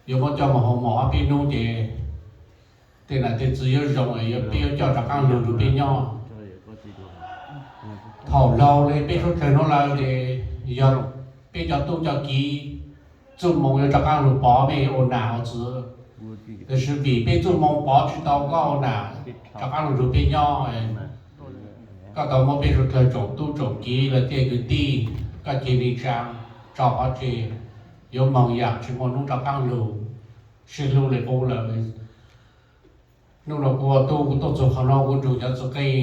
yuav muab coj mus hoo mom ob peb hnub ces tej nam tej txiv yuav zoo, yuav peb yuav coj rov qaab lug nrug peb nyob. Thaum laug le peb suav dlawg nuav lawm ces yog peb cov tub cov kiv txuj moo yuav rov qaab lug pov mej ua nam ua txiv, tab sis vim peb txuj moo pov tsi tau koj ua nam rov qaab lug nrug peb nyob, koj tau muab peb suav dlawg tsoom tub tsoom kiv lawm tej kwv tij, koj cia li tsaa tso pov tseg, yuav moog yaam tsi muaj nub rov qaab lug, sib hlub le qub lawm. Nub nua kuv ua tub kuv tuaj txug qhov no kuv nrug cov txuj qeej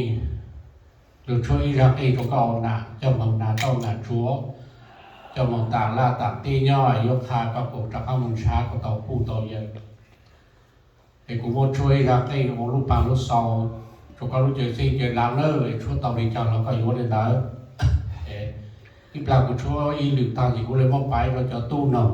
lug tshuab ib zaaj qeej rua koj ua nam, coj moog nas tauj nas tsuav, coj moog taam laj taam teb nyob, yuav qha koj kuas rov qaab moog nrhav koj tau puj tau yawm. Es kuv muab tshuab ib zaaj qeej ua lub paag lub sau rua koj lub cawv xeeb cawv laav nawb, tshuab tau le caag los koj yuav le ntawd. Ib plag kuv tshuab ib lwm taag ces kuv le muab paiv rua cov tub noog.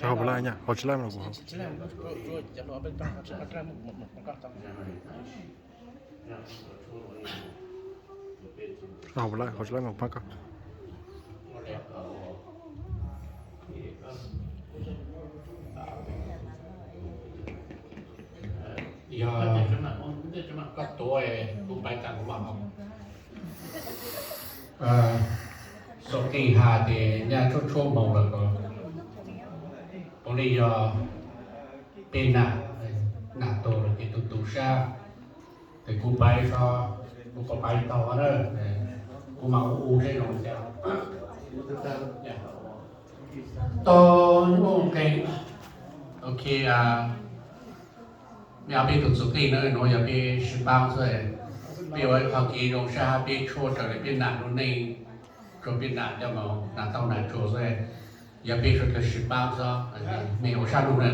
Hauv Pus Laj, hauv Tsis Laj los kuv hauv. Hauv Pus Laj, hauv Tsis Laj los kuv pab koj. Yog koj tuav kuv pais tas kuv mam hauv. Xov qij has ces nyaj tshuaj tshuaj moos lawm ko, puav leej yog peb nam, nam tug los ces tus tus sab, ces kuv pais tso, kuv pais tau na, kuv mam ua ua zej zoo cas. Tau nyuj qees, ok, yog peb tus xov qij na, nuav yog peb sib paab xwb, peb ua ib qho kev zoo sab hab peb tshuaj raws li peb nam lub neej, tshuaj peb nam coj mus nam tau nam tsuag xwb, yog peb suav dlawg sib paab xwb, mej ua sab lug na.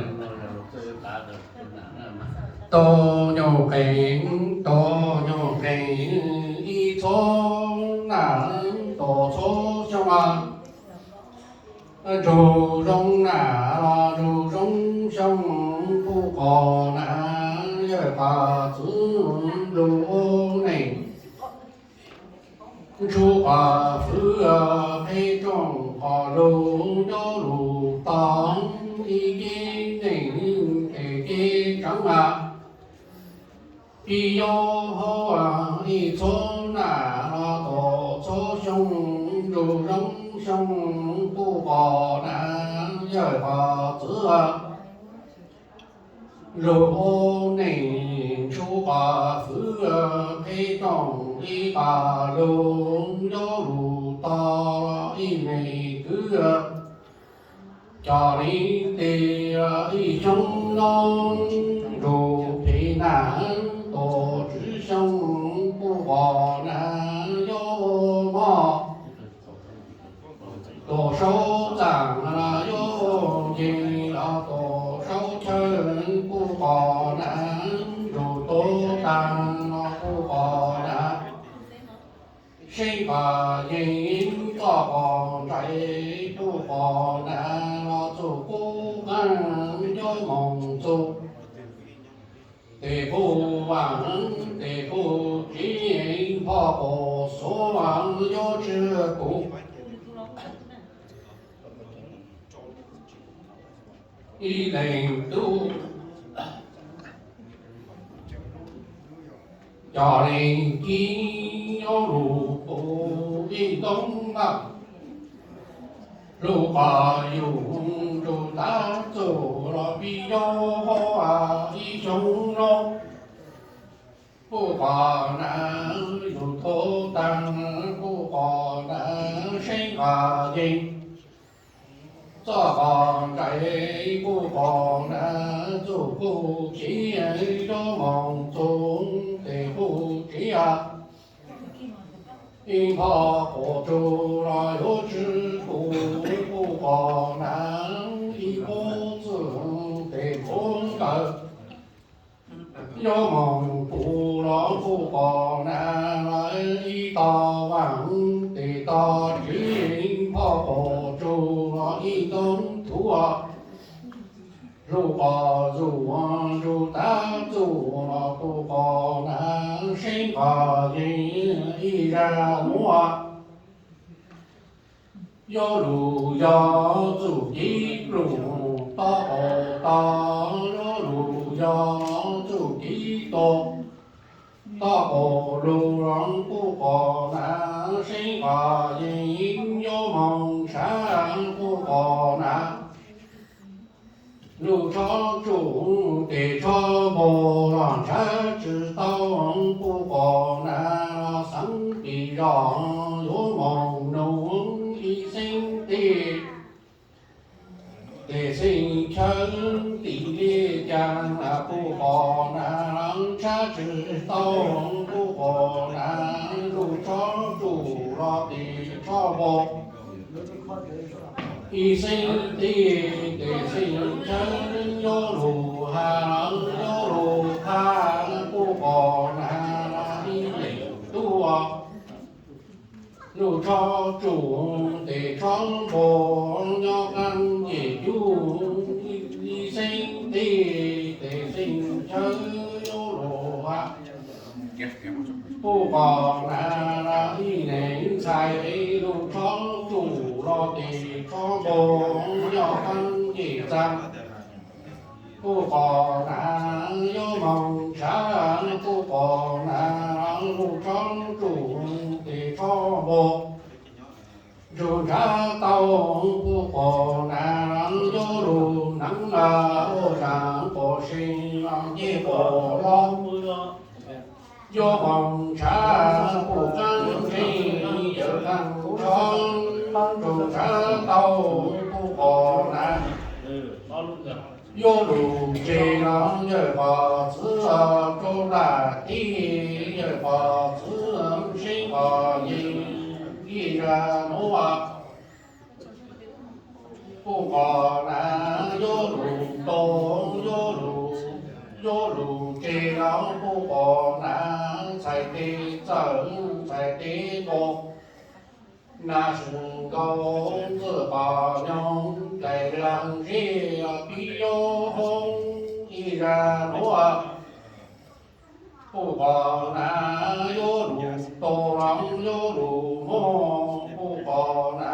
Tau nyuj qees, tau nyuj qees, ib txhob nam tos txhob xyoo, ntsug zoo nam los ntsug zoo xyoo, puj qos nam yawg qos txwv lug ua neej, ntsuj qos fwv qheb rooj qos lug nyob lug tog, ib keb neej tes keb tseev, pib yob hauv ib txhob nam los tos txhob xyoo, ntsug zoo xyoo, puj qos nam yawg qos txwv lug ua neej, ntsuj qos fwv qheb rooj ib qos lug nyob lug tog, ib neeg kwv cov li tes, ib xyoo no nrug phem nam tos tswv xyoo, puj qos nam yob mog, tus saub txaam los yuav nce los tus saub chaw, puj qos nam nrug tuag taag los puj qos nam seeb qos yeeg, txoj qos ntsais puj qos nam los txug kub qaab nyob moog txug tes puj vaam, tes puj tsiv, phoj qos xuav yuav tsi tus ib leeg tub, cov leeg kib nyob lug puv ib ntoo npaj, lug qos yug nrug tav txug los pib yob hauv ib xyoo no, puj qos nam yug tuag taag, puj qos nam seeb qos yeeg, txoj qos ntsais puj qos nam txug kub tsiv, yuav moog txug tes puj tsiv, ib phoj qos tsug los yuav tsi tus, puj qos nam ib qub txug tes qub kawg, yuav moog puv los puj qos nam los ib tog vaam, tes tog tsiv, phoj qos tsug los ib ntoo thuv, lug qos zug nrug tav txug los puj qos nam seeb qos yeeg, ib zag muab yuav lug yog txuj kev pluj, toj qos tog yuav lug yog txuj kev tog, toj qos lug puj qos nam seeb qos yeeg, yuav moog ntshav puj qos nam, lug tshob tsum tes tshob npog los ntshav tsi tau, puj qos nam los xeeb pis zog yuav moog nug, ib xeeb tij tes xeeb chaw tim li cas, puj qos nam los ntshav tsi tau, puj qos nam lug tshob tsum los tes tshob npog, ib xeeb tij tes xeeb chaw yuav lug has, yuav lug has, puj qos nam ib leeg tub, lug tshob tsum tes tshob npog, nyob qaab ncej cug tij tes xeeb chaw yuav luag puj qos na, ib neeg ntxhais lug tshoob tsuj los tes tshoob npog nyob qab ncej txag. Puj qos na yuav moog tshav, puj qos na lug tshoob tsuj tes tshoob npog ntsug ntshav tau. Puj qos na yuav lug hneev na ua saam qos se ncej qos hlob yuav moog tshav, puj qaab ntseeg yawm qaab tshoob ntsug ntshav tau. Puj qos na yuav lug tseg los yawg qos txwv rua nplaj teb, yawg qos txwv seb qos yeeg ib zag nuav. Puj qos na yuav lug tau, yuav lug, yuav lug tseg los puj qos na ntxhais teb txawj ntxhais teb nkaus. Nas sws nkaus ntxwj qos nyoog, dlaim dlaag zeb pib yuav hoob ib zag nuav. Puj qos na yuav lug tau los yuav lug moog, puj qos na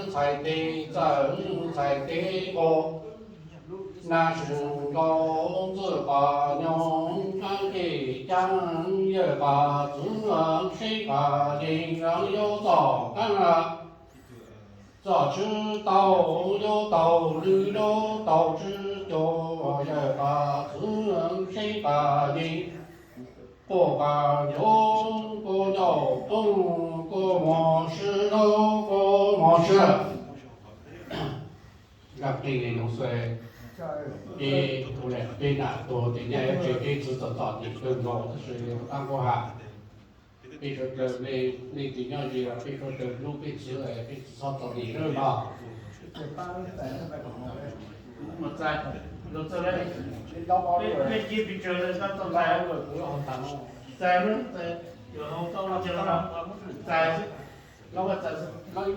ntxhais teb txawj ntxhais teb nkaus. Nas sws nkaus ntxwj qos nyoog, qaab ncej caag yawg qos txwv seb qos yeeg yuav txoj qaab. Txoj tswv tau yuav tau lwj, yuav tau tswv cuag yawg qos txwv seb qos yeeg. Quaj qos ncuav, quaj ncauj toog, quaj mos sib, quaj mos sib. Zaj dlej le nuav xwb, peb, peb nam tuag tes nyaj yuav tseg peb txwv txom txom nyem kawg nkaus, tab sis qaab nqua has peb suav dlawg, nej tsis nyob ze los peb suav dlawg hlub peb txwv, peb txwv txhob txom nyem lawm no. Txais, txais, txais, txais,